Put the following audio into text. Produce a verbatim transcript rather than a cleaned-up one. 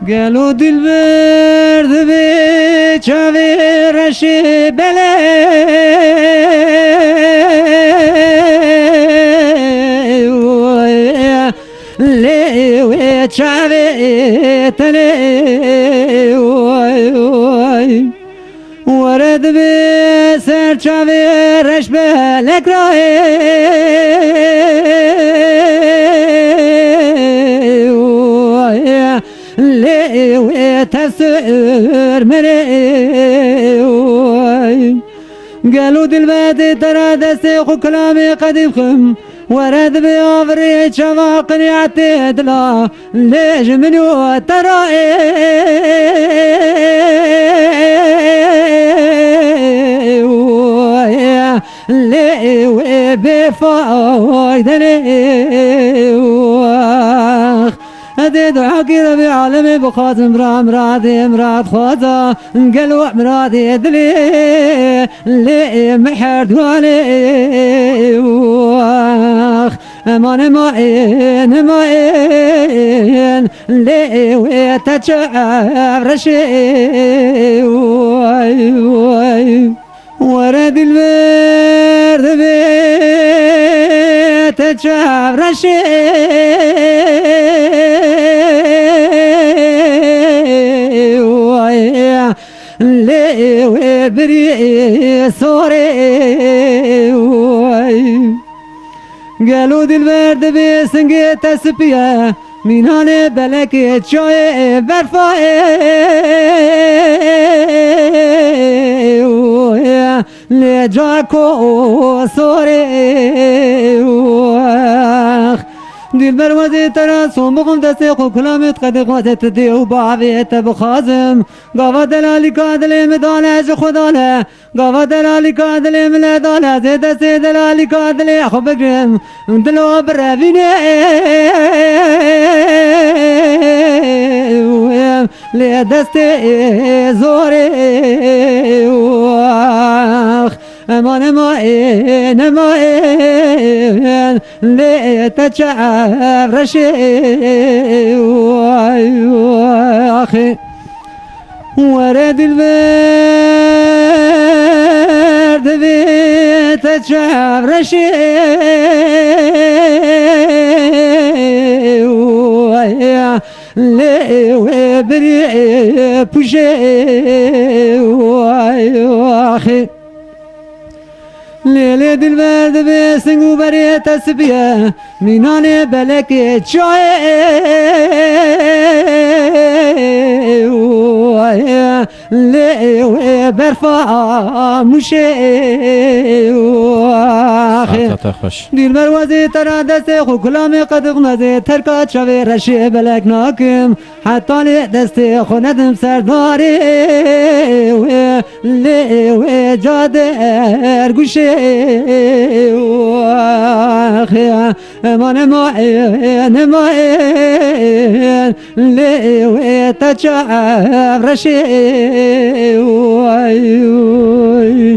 Gelo dilber divê çavê reşê bele lê wê çavê tenê were dibe ser çavê reş belek rayê lê wê tefsir merê. Gelo dilberdê te ra destê xwe kilamê qedîm xim were dibe avirê çava qiniyetê dila lê ji min û te ra ê lê wê bê fayde lê. Edê duakî Rebî alemê bixwazim ra miradê mirad xwaza gelo miradê dilê lê me her duanê wax. Eman ema ên ema ên lê wê te çev reşê were dilber divê te çev reşê lê wê birî sorê. Gelo dilber divê singê te sipiye mînanê belekê çayê berfayê lê cako sorê. Dilber wezê te ra son bixim destê xwe kulamê qedê xwazê tu dê û bavê te bixwazim. Gava delalîka dilê min dane ji xwe dane. Gava delalîka dilê min le dane zê destê delalîka dilê xwe bigrim. Dilo birevîne lê destê zorê wax. Eman ema ên ema ên lê te çev reşê waxê. Were dilber divê te çev reşê lê wê birî pûşê waxê. Lê lê dilber divê sing û berê te sipiye mînanê belekê çayê lê wê berfa mûşê. Saeta te xweş. Dilber wezê te ra destê xwe kulamê qedixmezê terka çavê reşê belek nakim. Heta lê destê xwe nedim serdarê wê lê wê cader guşê waxê. Eman ema ên ema ên lê wê te çev reşê.